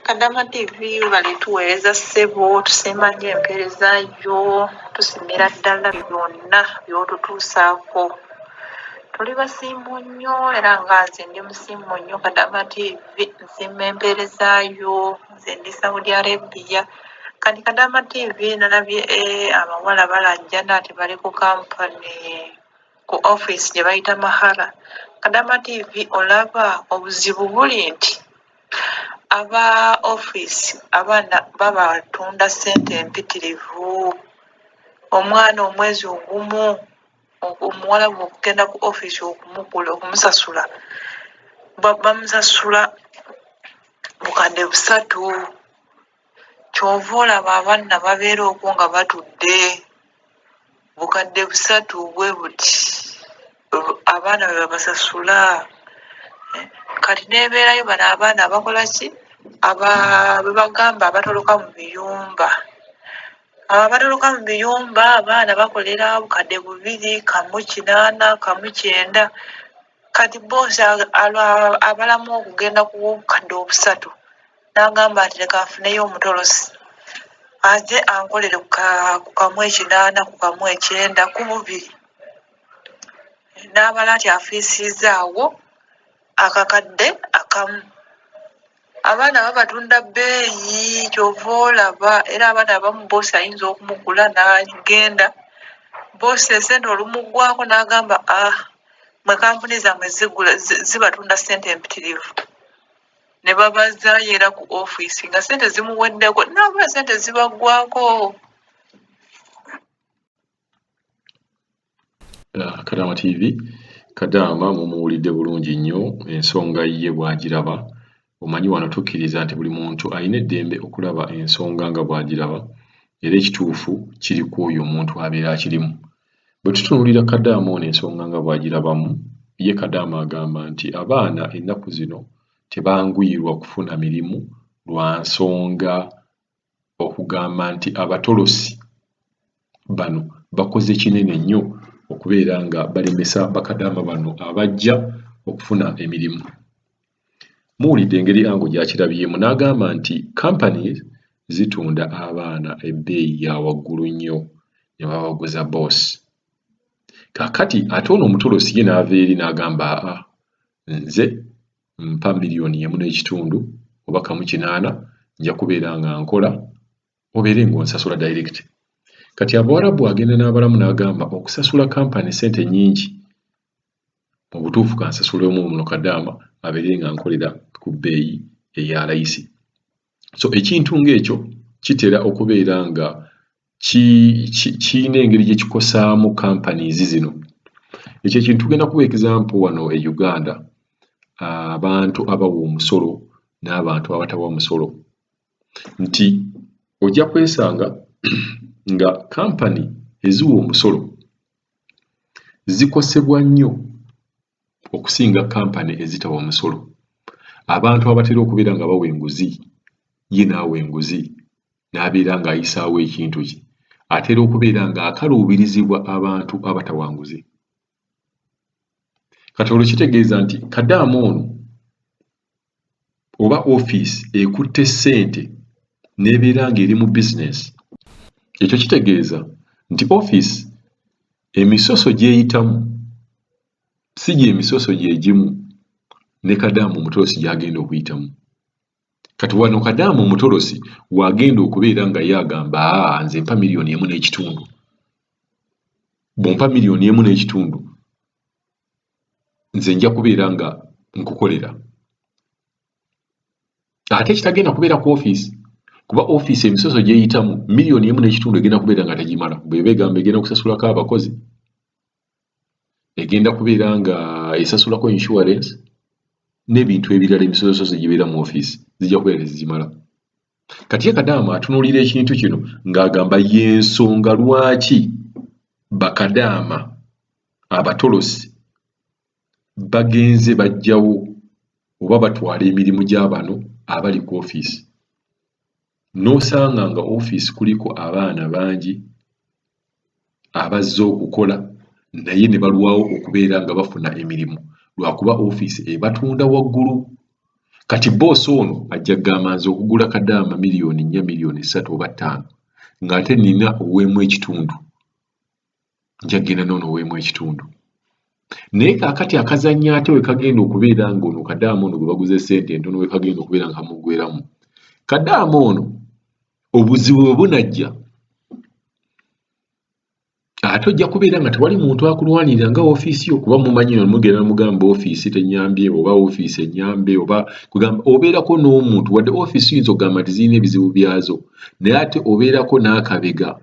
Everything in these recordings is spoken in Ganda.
Kadama TV webale tuweereza ssebo, tusiima nnyo empeereza yo, tusiimira ddala byonna by'otutuusaako. Tuli basiimu nnyo era nga nze ndi musiimu nnyo Kadama TV, nsiima empeereza yo, nze ndi Saudi Arabia. Kati Kadama TV nalabye abawala balajjana nti bali ku kampani ku ofiisi gye bayita Mahara. Kadama TV olaba obuzibu buli nti aba ofiisi abaana babatunda ssente mpitirivu. Omwana omwezi ogumu omuwalabu okugenda ku ofiisi okumugula okumusasula bamusasula bukadde busatu. Ky'ova olaba abaana babeera okwo nga batudde bukadde busatu bwe buti abaana bwe babasasula. Kati n'ebeerayo bano abaana abakola ki aba be bagamba abatoloka mu biyumba. Abo abatoloka mu biyumba abaana bakolera bukadde bubiri, kamu kinaana, kamu kyenda. Kati bboosi abalamu okugenda ku bukadde obusatu n'agamba nti leka nfuneyo omutolosi aze ankolere ku kamu ekinaana, ku kamu ekyenda, ku bubiri. N'abala nti afiisizzaawo akakadde akamu. Abaana babatunda bbeeyi ky'ova olaba era abaana abamu bboosi ayinza okumugula n'agenda. Bboosi essente olumuggwaako n'agamba ah mmwe kampuni zammwe zigula zibatunda ssente mpitirivu. Ne babazzaayo era ku ofiisi nga ssente zimuweddeko n'aba ssente zibaggwaako. Kadaama TV, Kadaama mumuwulidde bulungi nnyo ensonga ye bw'agiraba. Omanyi wano tukkiriza nti buli muntu alina eddembe okulaba ensonga nga bw'agiraba era ekituufu kiri ku oyo omuntu abeera akirimu. Bwe tutunuulira Kadaama ono ensonga nga bw'agirabamu, ye Kadaama agamba nti abaana ennaku zino tebanguyirwa kufuna mirimu lwa nsonga okugamba nti abatolosi bano bakoze kinene nnyo okubeera nga balemesa bakadaama bano abajja okufuna emirimu. Muwulidde engeri Ango gy'akirabyemu n'agamba nti companies zitunda abaana ebbeeyi ya waggulu nnyo ne babaguza boss. Kaakati ate ono omutolosi ye n'ava eri n'agamba aa nze mpa miliyoni emu n'ekitundu oba kamu kinaana nja kubeera nga nkola obeere ng'onsasula direct. Kati Abawarabu agenda n'abalamu n'agamba okusasula kampani ssente nnyingi mu butuufu kansasulemu ono kadaama abeere nga nkolera ku bbeeyi eya layisi. So ekintu ng'ekyo kitera okubeera nga kirina engeri gye kikosaamu companies zino. Ekyo ekintu tugenda kuwa example wano e Uganda abantu abawa omusolo n'abantu abatawa musolo nti ojja kwesanga nga kampani eziwa omusolo zikosebwa nnyo okusinga kampani ezitawa musolo. Abantu abatera okubeera nga bawa enguzi ye n'awa enguzi n'abeera ng'ayisaawo ekintu kye atera okubeera ng'akaluubirizibwa abantu abatawa nguzi. Kati olwo kitegeeza nti kadaama ono oba ofiisi ekutte ssente n'ebeera ng'eri mu bizinensi, ekyo kitegeeza nti ofiisi emisoso gy'eyitamu si gy'emisoso gye gimu ne kadaama omutolosi gy'agenda okuyitamu. Kati wano kadaama omutolosi w'agenda okubeera nga ye agamba aa nze mpa miliyoni emu n'ekitundu, bw'ompa miliyoni emu n'ekitundu nze nja kubeera nga nkukolera. Ate ekitagenda kubeera ku ofiisi kuba ofiisi emisoso gy'eyitamu miliyoni emu n'ekitundu egenda kubeera nga tegimala bw'eba egamba egenda kusasulako abakozi, egenda kubeera nga esasulako insurance n'ebintu ebirala emisosososo egibeera mu ofiisi zijja kubeera tezigimala. Kati ye Kadaama atunuulira ekintu kino ng'agamba y'ensonga lwaki bakadaama abatolosi bagenze baggyawo oba batwala emirimu gya bano abali ku ofiisi. N'osanga nga ofiisi kuliko abaana bangi abazze okukola naye ne balwawo okubeera nga bafuna emirimu lwakuba ofiisi ebatunda waggulu. Kati boss ono ajja kugamba nze okugula kadaama 4 miliyoni, 3 miliyoni oba 5, ng'ate nina oweemu ekitundu, nja kugenda n'ono oweemu ekitundu. Naye kaakati akazannyo ate we kagenda okubeera ng'ono kadaama ono gwe baguze ssente entono, we kagenda okubeera nga kamuggweramu, kadaama ono obuzibu bwe bunajja, ate ojja kubeera nga tewali muntu akulwanirira nga ofiisi yo, kuba mumanyi no mugenda mugamba ofiisi tenyambye oba ofiisi enyambe oba kugamba obeerako n'omuntu. Wadde ofiisi oyinza okugamba nti zirina ebizibu byazo, naye ate obeerako n'akabega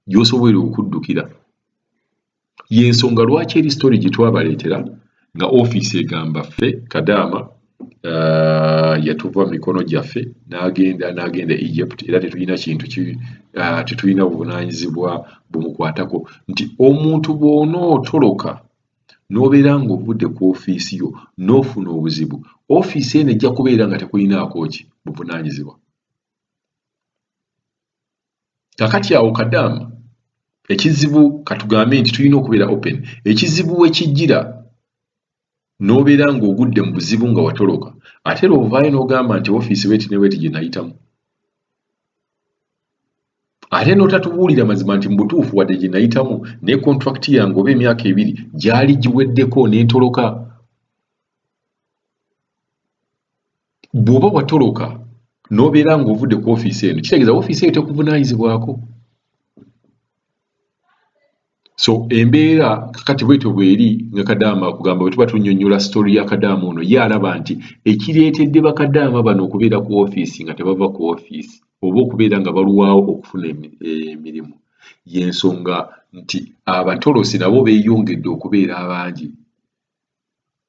gy'osobola okuddukira. Y'ensonga lwaki eri story gye twabaleetera nga ofiisi egamba ffe kadaama yatuva mu mikono gyaffe n'agenda Egypt, era tetulina kintu, tetulina buvunaanyizibwa bumukwatako. Nti omuntu bw'onootoloka n'obeera ng'ovudde ku ofiisi yo n'ofuna obuzibu, ofiisi eno ejja kubeera nga tekulinaako ki buvunaanyizibwa. Kakati awo kadaama ekizibu, katugambe nti tulina okubeera open, ekizibu we kijjira n'obeera ng'ogudde mu buzibu nga watoloka, ate era ovaayo n'ogamba nti ofiisi bweti ne bweti gye nayitamu, ate n'otatubuulira mazima nti mu butuufu wadde gye nayitamu, naye contract yange oba emyaka 2 gyali giweddeko n'entoloka. Bw'oba watoloka n'obeera ng'ovudde ku ofiisi eno, kitegeeza ofiisi eyo tekuvunaanyizibwako. So embeera kakati bwetyo bweri nga kadaama kugamba bwe tuba tunnyonnyola story ya kadaama ono, ye alaba nti ekireetedde bakadaama bano okubeera ku ofiisi nga tebava ku ofiisi oba okubeera nga balwawo okufuna emirimu, y'ensonga nti abatolosi nabo beeyongedde okubeera abangi.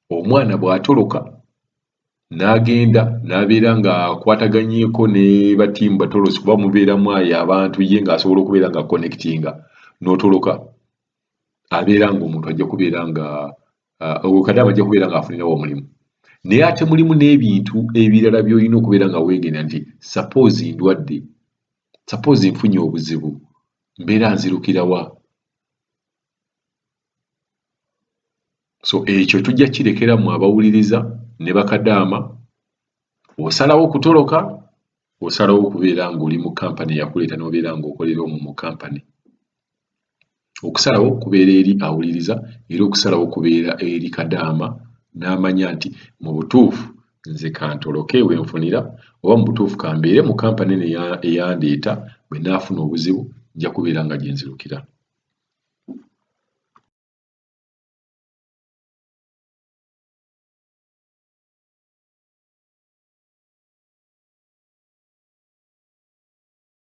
Omwana bw'atoloka n'agenda n'abeera ng'akwataganyeeko ne batiimu batolosi, kuba mubeeramu ayo abantu, ye ng'asobola okubeera nga connectinga n'otoloka, abeera ng'omuntu ajja kubeera nga kadaama ajja kubeera ng'afunirawo omulimu. Naye ate mulimu n'ebintu ebirala by'olina okubeera nga weegenda nti suppose ndwadde, suppose nfunye obuzibu, mbeera nzirukira wa? So ekyo tujja kirekera mu abawuliriza ne bakadaama. Osalawo okutoloka, osalawo okubeera ng'oli mu kampani eyakuleeta n'obeera ng'okolera omwo mu kampani. Okusalawo kubeera eri awuliriza, era okusalawo kubeera eri kadaama n'amanya nti mu butuufu nze kantoloke we nfunira, oba mu butuufu kambeere mu kampani eno eyandeeta, bwe naafuna obuzibu nja kubeera nga gye nzirukira.